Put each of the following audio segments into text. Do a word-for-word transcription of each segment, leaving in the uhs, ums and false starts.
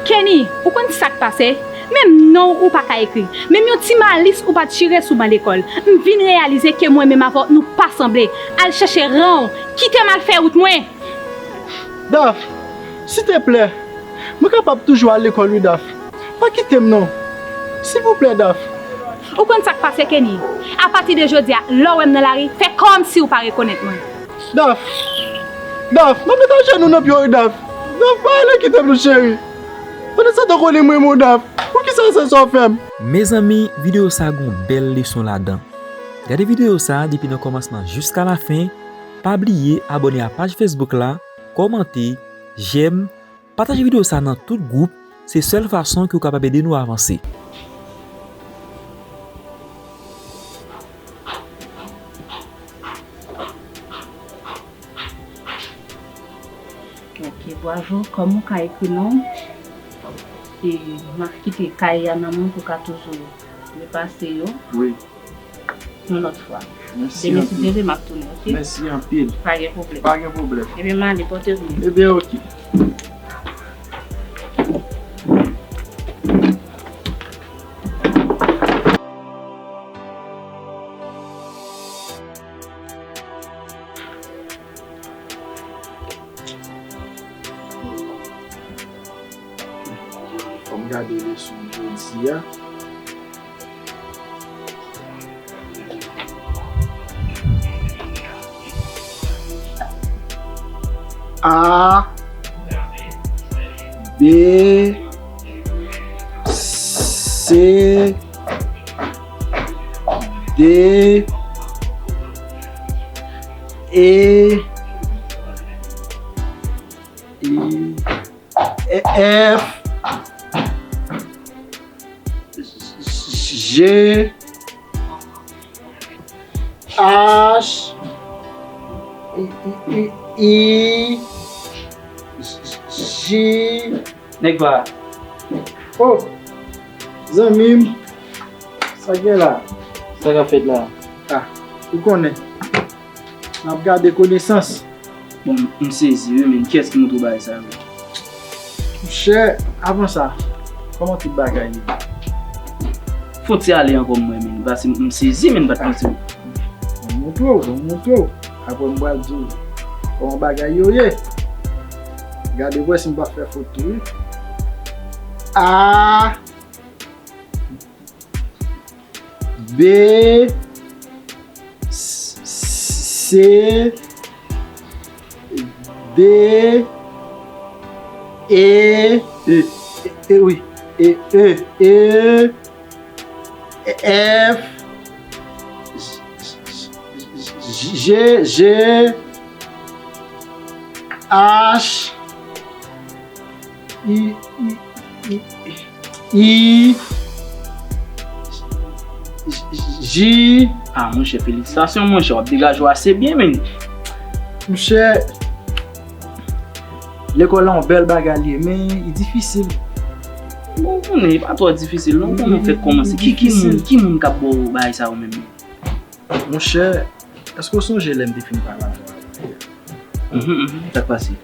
Kenny, ou konn sa k pase? Menm non w ou pa ka ekri. Menm yon ti malis ou pa t chire sou ban lekòl. M vin reyalize ke mwen menm avè w nou pa sanble. Al chèche ran w. Kite m al fè wout mwen. Daf, siteplè, mwen kapab toujou al lekòl wi Daf. Pa kite m non. Silvouplè Daf. Ou konn sa k pase Kenny? Apati de jodi a, lè w wè m nan lari, fè kòmsi w pa rekonèt mwen. Daf, Daf, m ap met ajenou nan pye w wi Daf. Daf, pa ale kite m non cheri. Pandan sa tan konnen m renmen w Daf. Poukisa w fè sa w fè m? Mezanmi, videyo sa gon bèl leson ladan. Gade videyo sa depi nan kòmansman jiska lafen. Pa bliye abòne a paj Facebook la, kòmante, jèm, pataje videyo sa nan tout gwoup, se sèl fason ke w kapab ede nou avanse. Ok, Bwavo, kòman w ka ekri non w? E, m ap kite kaye a nan men w pou w ka toujou repase yo. Wi. Yon lòt fwa. Demen si Dye vle, m ap tounen, ok? Mèsi anpil. Pa gen pwoblèm. Pa gen pwoblèm. Ebyen, m ale, pòte w byen. Ebyen, ok. Fò m gade leson jodi a. A, B, C, D, E, E, F, G, H, I, I, I, I, J. Nèg pa. Oh, zanmi m, sa gen la? Sa k ap fèt la? Ah, ou konnen. N ap gade konesans. Bon, m sezi wi, men kiyès ki montre w bagay sa yo? Monchè, avan sa, kòman tout bagay ye? Fon ti ale ankò mwen, men, paske m sezi, men, m pa t panse. Bon, montre w, bon, montre w. Apre m pral di w kòman bagay yo ye. Gade wè si m pa fè fot tou, wi. A. B, C, D, E, E, E, wi, E, E, E, F, G, G, H, I, I, I, I, J. Ah, monchè, felisitasyon, monchè, w ap degaje w ase byen, men. Monchè, lekòl la yon bèl bagay li ye, men li difisil. Bon, ou konnen, li pa twò difisil, non, ou konnen w fèk kòmanse. Ki, ki moun, ki moun k ap ba w bagay sa yo menm? Monchè, èske w sonje lè m te fin pale avè w? Mhm, mhm, sa k pase?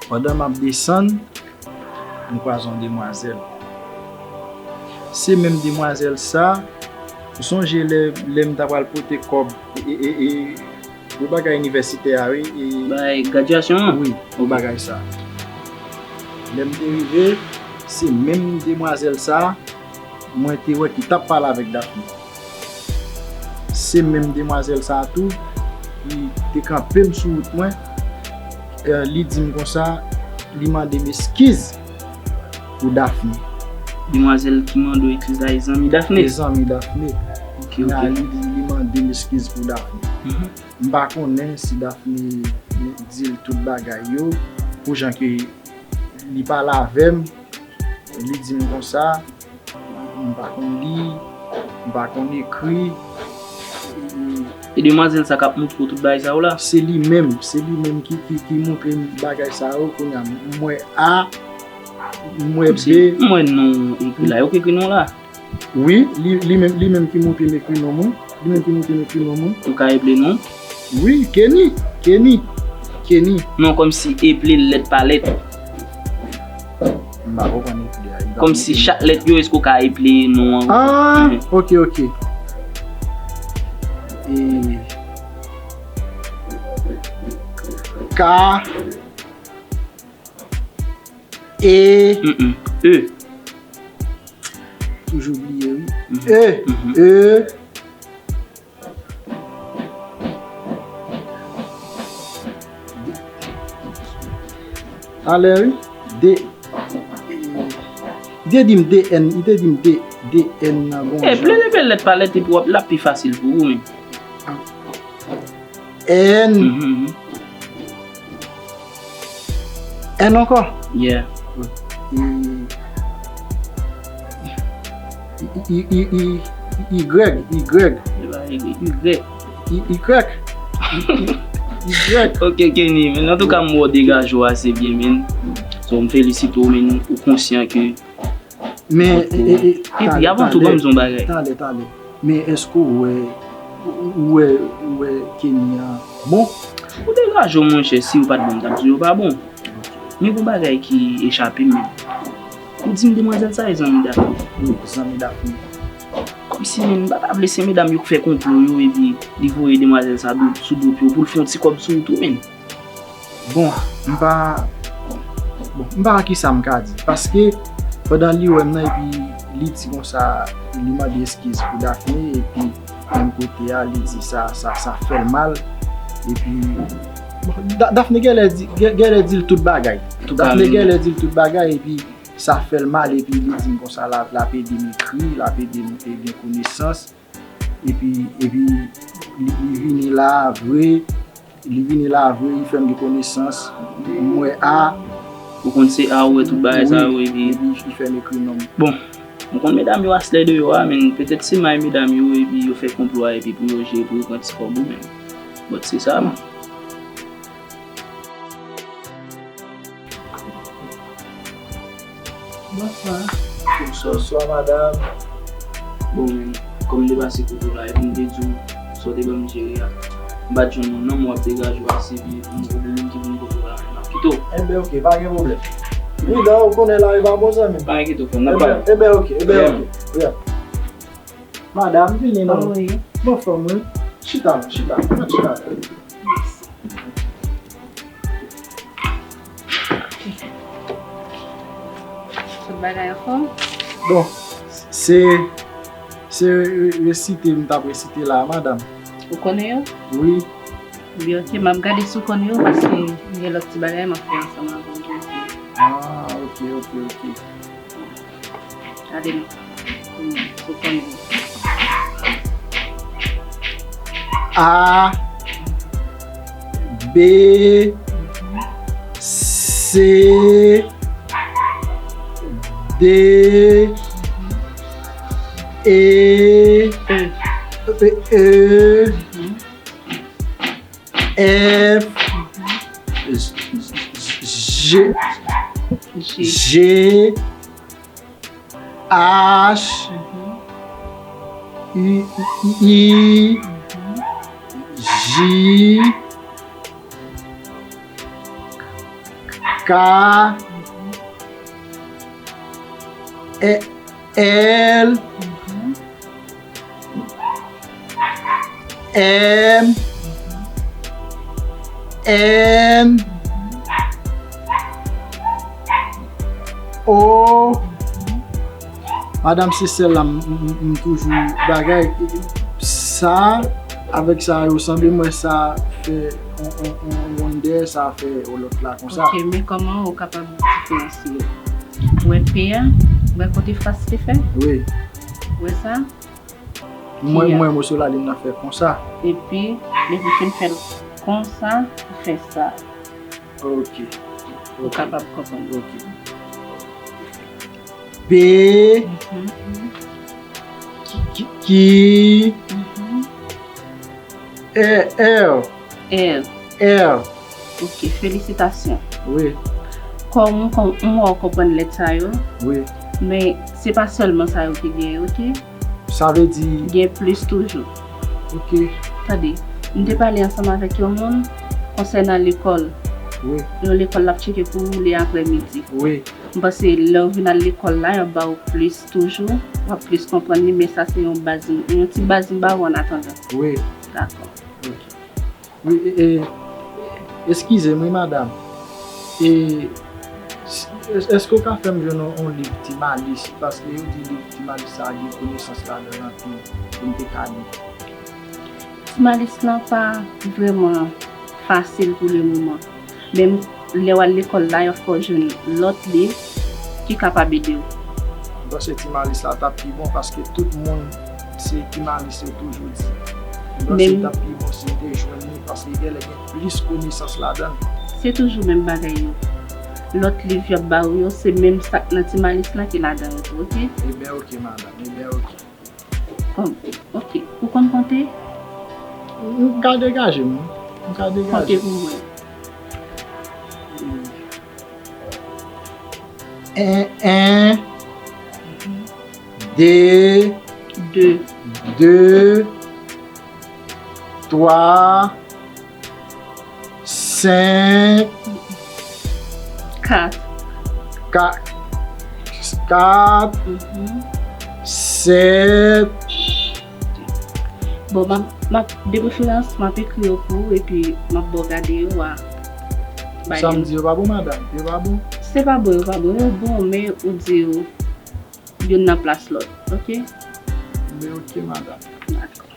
Pandan m ap desann, m kwaze yon demwazèl. Se menm demwazèl sa, ou sonje lè, lè m ta pral pote kòb e, e, e, e, pou bagay inivèsitè a, wi. E, bagay gradyasyon an? Wi, pou bagay sa. Lè m te rive, se menm demwazèl sa, mwen te wè ki t ap pale avèk Daphné. Se menm demwazèl sa a tou ki te kanpe m sou wout mwen. Eh, li di m konsa, li mande m eskiz pou Daphné. Demwazèl ki mande w eskiz la, e zanmi Daphné? E zanmi Daphné. Ok, ok. Li, li mande m eskiz pou Daphné. Mhm. M pa konnen si Daphné di l tout bagay yo, pou jan ke li pale avè m, li di m konsa, m pa konn li, m pa konn ekri. E demwazèl sa k ap montre w tout bagay sa yo la? Se li menm, se li menm ki, ki, ki montre m bagay sa yo. Kounye a, m wè A, m wè B. M wè non ekri la, yo k ekri non la? Wi, li, li menm, li menm ki montre m ekri non mwen. Li menm ki montre m ekri non mwen. Ou ka eple non? Wi, Kenny, Kenny, Kenny. Non kòmsi eple lèt pa lèt. M pa konprann eple a. Li pa Kòmsi konprann. Chak lèt yo, èske w ka eple non an? Ah, Mhm. ok, ok. E, K, E, Mm-mm. E. Toujou bliye, wi. Mhm. E, Mhm. E. Talè, wi. D. Li te di m D N, li te di m D, D N nan bon E, jan. Ple lepel lèt pa lèt epi w ap, l ap pi fasil pou ou menm. N. Mhm. N ankò. Yeah. E, I, I, I, I, Y, Y, E ba, e, e, e, I, Y, I, Y. Ok, Kenny, men antouka m wè w degaje w ase byen, men. So, m felisite w, men, ou konsyan ke Men, e, e, e, Epi, avan tou, ban m di yon bagay. Talè, talè. Men èske w wè, ou wè, ou wè Kenny an bon? Ou degaje w, monchè, si ou pa t bon, m t ap di w pa bon. Men gon bagay ki echape m, men. Ou di m demwazèl sa e zanmi Daphne. Wi, zanmi Daphne. Kòmsi, men, m pa ta vle se medam yo k fè konplo yo, epi li voye demwazèl sa do, sou do pye w pou l fè yon ti kòb sou ou tou, men. Bon, m pa, bon, m pa wè kisa m ka di. Paske, pandan li wè m nan, epi li di konsa, li mande eskiz pou Daphne, epi menm kote a, li di sa, sa, sa fè l mal. Epi, bon, Da- Daphne genlè di, gen- genlè di l tout bagay. Tout Daphne bagay. Genlè di l tout bagay, epi sa fè l mal, epi li di m konsa, l ap, l ap ede m ekri, l ap ede m gen konesans. Epi, epi, li, li vini la vre, li vini la vre, li fè m gen konesans, m wè A. Ou konn se A ou wè tout bagay sa yo, epi Epi, li fè m ekri non m. Bon, m konn medam yo aslè deyò a, men petèt se may medam yo, epi yo fè konplo a, epi pou yo jere, pou yo pran ti kòb ou, men. But se sa, man. Bonswa. Bonswa, madam. Bon, men, kòm m te pase kote w la, epi m te di w sa w te ban m jere a, m pa t jwenn non, non, m w ap degaje w ase byen, epi m gen moun ki vin kote w la, men m ap kite w. Enben, ok, pa gen pwoblèm. Wi, dan, ou konnen la, e pa bon zanmi m. Pa enkyete w, frè m, n ap Enben, pale. Enben, ok, enben, Yeah. Ok. Yeah. Madam, vini non. Wi. Bon fanm, wi. Chita, chita, chita. Tout bagay anfòm? Bon, se, se re- resite m t ap resite la, madam. Ou konnen yo? Wi. Byen, ok, m ap gade si w konn yo, paske gen lòt ti bagay m ap fè ansanm avè w jodi. Ah, ok, ok, ok. Gade non. Hmm, si w konn yo. A, B, C, D, E, E, F, G, G, H, I, I, J, K, E, L, M, N, O. Madam, se sèl la m, m, m, m toujou bagay. Sa, avèk sa yo sanble, mwen sa fè on, on, on wonder, sa fè on lòt la konsa. Ok, men kòman ou kapab diferansye yo? Ou wè P a, ou wè kote fas li fè? Wi. Ou wè sa? Mwen, P a. Mwen, moso lalin nan fè konsa. Epi, depi w fin fè l konsa, ou fè sa. Ok. Ou kapab konprann. Ok. P, Mhm. ki, ki, ki, Mhm. R, R, R. R. Ok, felisitasyon. Wi, Kòm, kòm, m wè w konprann lèt sa yo, wi. Men se pa sèlman sa yo ki genyen, ok? Sa vle di, Gen plis toujou. ok, Tande, m te pale ansanm avèk yon moun konsènan lekòl. Wi, Yon lekòl l ap tcheke pou li aprè midi. Wi. M panse lè w vin al lekòl la, y ap ba w plis toujou, w ap plis konprann li, men sa se yon baz, yon ti baz m ba w annatandan. Wi. Dakò. Ok. Wi, e, e, eskize m, wi, madanm. E, s-, es-, èske w ka fè m jwenn yon, yon liv Ti Malis? Paske yo di liv Ti Malis sa a gen konesans ladan l anpil pou m te ka li. Ti Malis lan pa vrèman fasil pou lemoman. Men lè w al lekòl la, y ap fè w jwenn lòt liv ki kapab ede w. M panse Ti Malis la t ap pi bon paske tout moun se Ti Malis yo toujou di. M panse li t ap pi bon si m te jwenn li paske genlè gen plis konesans ladan l. Se toujou menm bagay yo. Lòt liv y ap ba w yo, se menm sa k nan Ti Malis lan ki ladan yo tou, oke? Ebyen, oke, madanm. Ebyen, oke. Kòm, oke. Ou konn konte? M ka degaje m, wi. M ka degaje. Konte pou mwen. En, en, de, de, de, twa, senk, kat, ka-, kat, sèt. Bon, m ap, m ap, de preferans, m ap ekri yo pou ou, epi m ap ba w gade yo, w a bay. Sa m di yo pa bon, madanm? Yo pa bon? Se pa bon, yo pa bon. Yo bon, men ou di yo youn nan plas lòt, oke? Men oke, madanm. Dakò.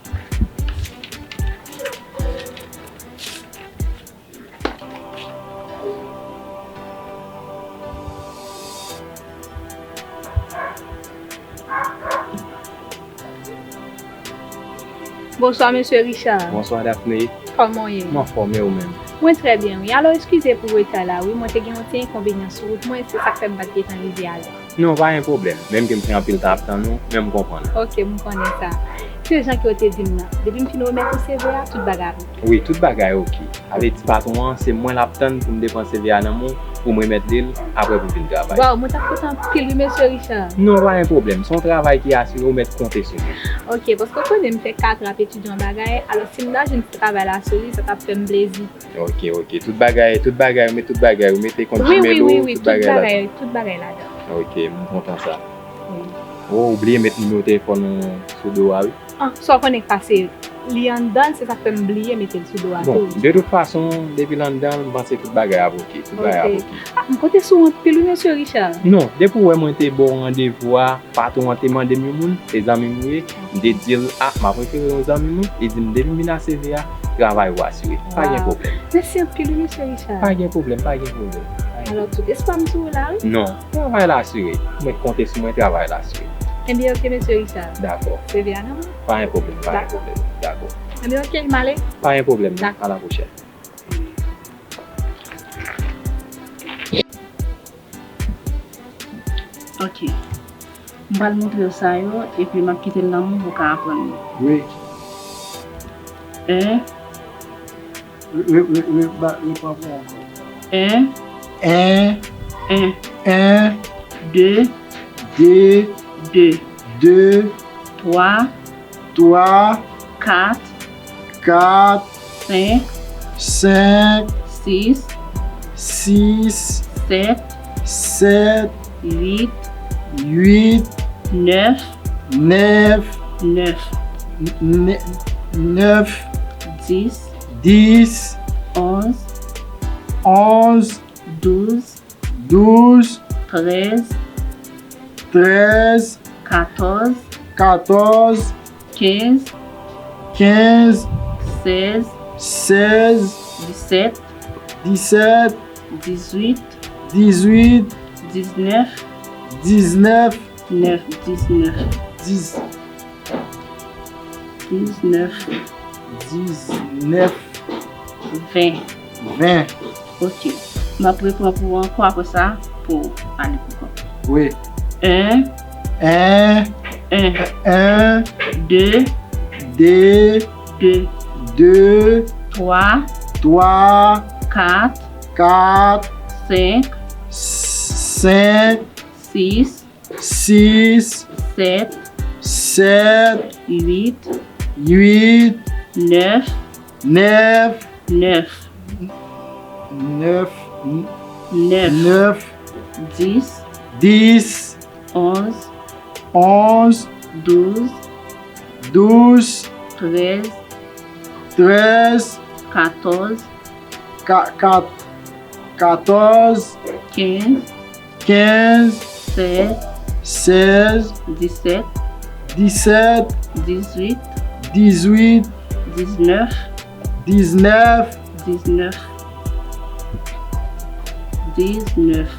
Bonswa, mesye Richard. Bonswa, Daphné. Kòman w ye? M anfòm, e ou menm? Mwen trè byen, wi. Alò, eskize pou reta la, wi. Mwen te gen yon ti enkonvenyan sou wout mwen, se sa k fè m pa t gentan rive a lè. Non, pa gen pwoblèm. Menm ke m fè anpil tan ap tann ou, men m konprann ou. Ok, m konnen sa. Se jan ke w te di m nan. Depi m fin remèt ou C V a, tout bagay ap oke. Wi, tout bagay oke. Sa vle di patwon an, se mwen l ap tann pou m te pran C V a nan men w, pou m remèt li l, apre pou vin travay. Waw, mwen t ap kontan anpil wi, mesye Richard. Non, pa gen pwoblèm. Se yon travay ki asire, ou mèt konte sou mwen. Ok, paske w konnen m fè kat an ap etidye yon bagay, alò si m ta jwenn ti travay la sou li, sa t ap fè m plezi. Ok, ok. Tout bagay, tout bagay, ou met tout bagay, ou mete kont Gmail ou, tout bagay la. Wi, wi, wi, wi, tout bagay, tout bagay ladan. Ok, m kontan sa. Wi. Oh, ou bliye met nimewo telefòn ou sou do a, wi. Ah, sa w konnen k pase li anndan l, se sa k fè m bliye mete l sou do a tou. Bon, de tout fason, depi l anndan l, m panse tout bagay ap oke, tout bagay ap oke. Ah, m konte sou w anpil wi, mesye Richard. Non, depi w wè mwen te ba w randevou a, patwon an te mande m yon moun, se zanmi m ou ye, m te di l, ah, m ap refere yon zanmi m wi, li di m depi m vin a C V a, travay ou asire. Pa gen pwoblèm. Mèsi anpil wi, mesye Richard. Pa gen pwoblèm, pa gen pwoblèm. Alò, tout espwa m sou ou la wi. Non, travay la asire. Mwen konte sou mwen, travay la asire. Ebyen, ok, mesye Richard. Dakò. C V a nan men w? Pa gen pwoblèm, pa gen pwoblèm. Dakò. Ebyen, ok, m ale. Pa gen pwoblèm, non. Dakò. A la pwochèn. Ok. M pral montre w sa yo, epi m ap kite l nan men w pou w ka aprann li. Wi. En. Re-, re-, re-, ba-, repran pou ankò. En. En. En. En. De. De. De. De. Twa. Twa. Kat. Kat. Senk. Senk. Sis. Sis. Sèt. Sèt. Uit. Uit. Nèf. Nèf. Nèf. N-, nè-, nèf. Dis. Dis. Onz. Onz. Douz. Douz. Trèz. Trèz. Katòz. Katòz. Kenz. Kenz. Sèz. Sèz. Disèt. Disèt. Dizuit. Dizuit. Diznèf. Diznèf. Nèf. Diznèf. Diz. Diznèf. Diznèf. Ven. Ven. Ok. M ap repran pou ou ankò, apre sa, pou ale pou kont ou. Wi. En. En. En. En. De. De. De. De. Twa. Twa. Kat. Kat. Senk. Senk. Sis. Sis. Sèt. Sèt. Uit. Uit. Nèf. Nèf. Nèf. Nèf. Nèf. Nèf. dis, dis, onz, onz, douz, douz, trèz, trèz, katòz, ka- ka- katòz, kenz, kenz, sèz, sèz, disèt, disèt, dizuit, dizuit, diznèf, diznèf, diznèf, diznèf,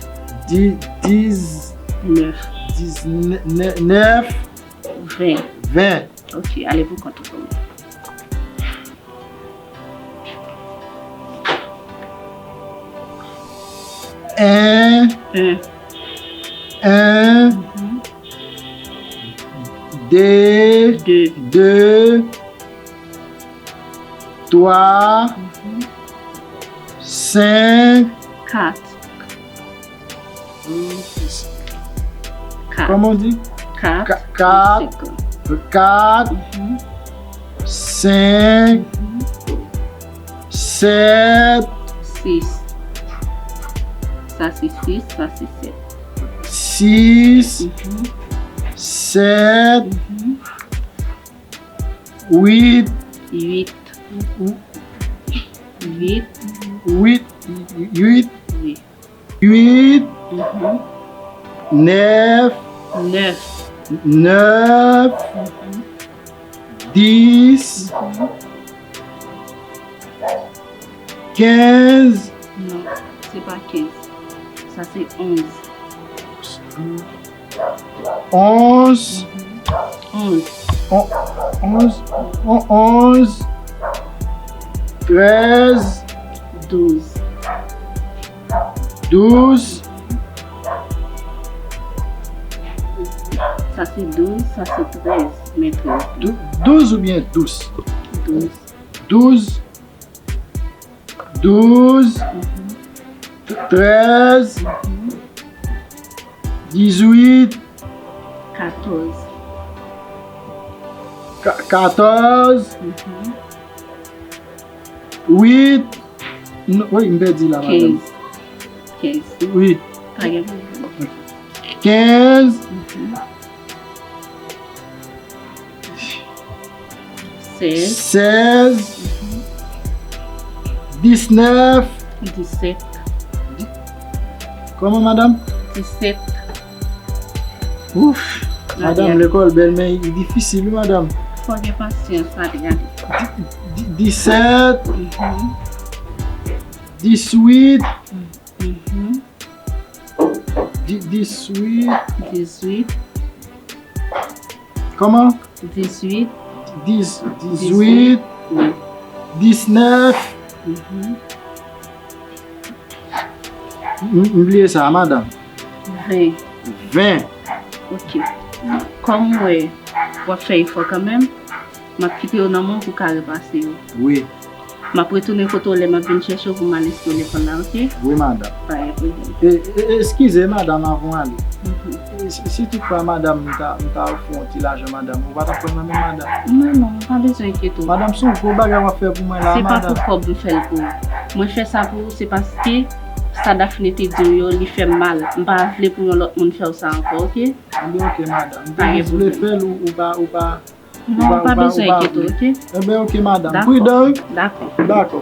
di- diznèf, diznèf, ven. Ven. Ok, ale pou kont ou pou mwen. En, en, en, mhm, de, de, de, twa, mhm, senk, kat. Kat. Kòman w di? Kat. Ka- kat, kat, mhm, senk, mhm, sèt, sis. Sa se sis, sa se sèt. Sis, mhm, sèt, mhm, uit, uit, uit, uit, uit, wi. Uit, mhm, nèf, nèf, nèf, mhm, dis, mhm, kenz. Non, se pa kenz. Sa se onz. Onz. Mhm. Onz. On- onz. On- onz. Trèz. Douz. Douz. Sa se douz, sa se trèz, men trèz. Dou- douz oubyen dous? Douz. Douz. Douz, mhm, trèz, mhm, dizuit, katòz. Ka- katòz, mhm, uit, non, wi, m pèdi la, madanm. Kenz. Kenz. Wi. Pa gen pwoblèm. Kenz. Mhm. Sèz. Sèz. Mhm. Disnèf. Disèt. Di- Kòman, madanm? Disèt. Ouf. Madanm, lekòl bèl, men li difisil, wi, madanm. Fò gen pasyans, Adrian. Di- di- disèt. Mhm. Disuit. Mhm. Di- disuit. Dizuit. Kòman? Dizuit. Dis- dizuit. Wi. Disnèf. Mhm. M- m bliye sa, madanm. Ven. Ven. Ok. Kòm m wè w ap fè efò kanmenm, m ap kite yo nan men w pou w ka repase yo. Wi. M ap retounen kote w lè m ap vin chèche w pou m al enskri w lekòl la, ok? Wi, madanm. Pa gen pwoblèm. E, e, eskize, madanm, avan w ale. Mhm. E, si, si toutfwa, madanm, m ta, m ta ofri w yon ti lajan, madanm, ou pa t ap pran nan men madanm? Non, non, ou pa bezwen enkyete w. Madanm, se yon gwo bagay w ap fè pou mwen la, madanm. Se pa pou kòb m fè l pou ou. Mwen fè sa pou ou, se paske sa Daphné te di w yo, li fè m mal. M pa vle pou yon lòt moun fè w sa ankò, ok? Enben, ok, madanm. M te jis vle fè l, ou, ou pa, ou pa, Non, ou pa bezwen enkyete w, ok? Enben, ok, madanm. Dakò. Pridan, wi. Dakò. Dakò.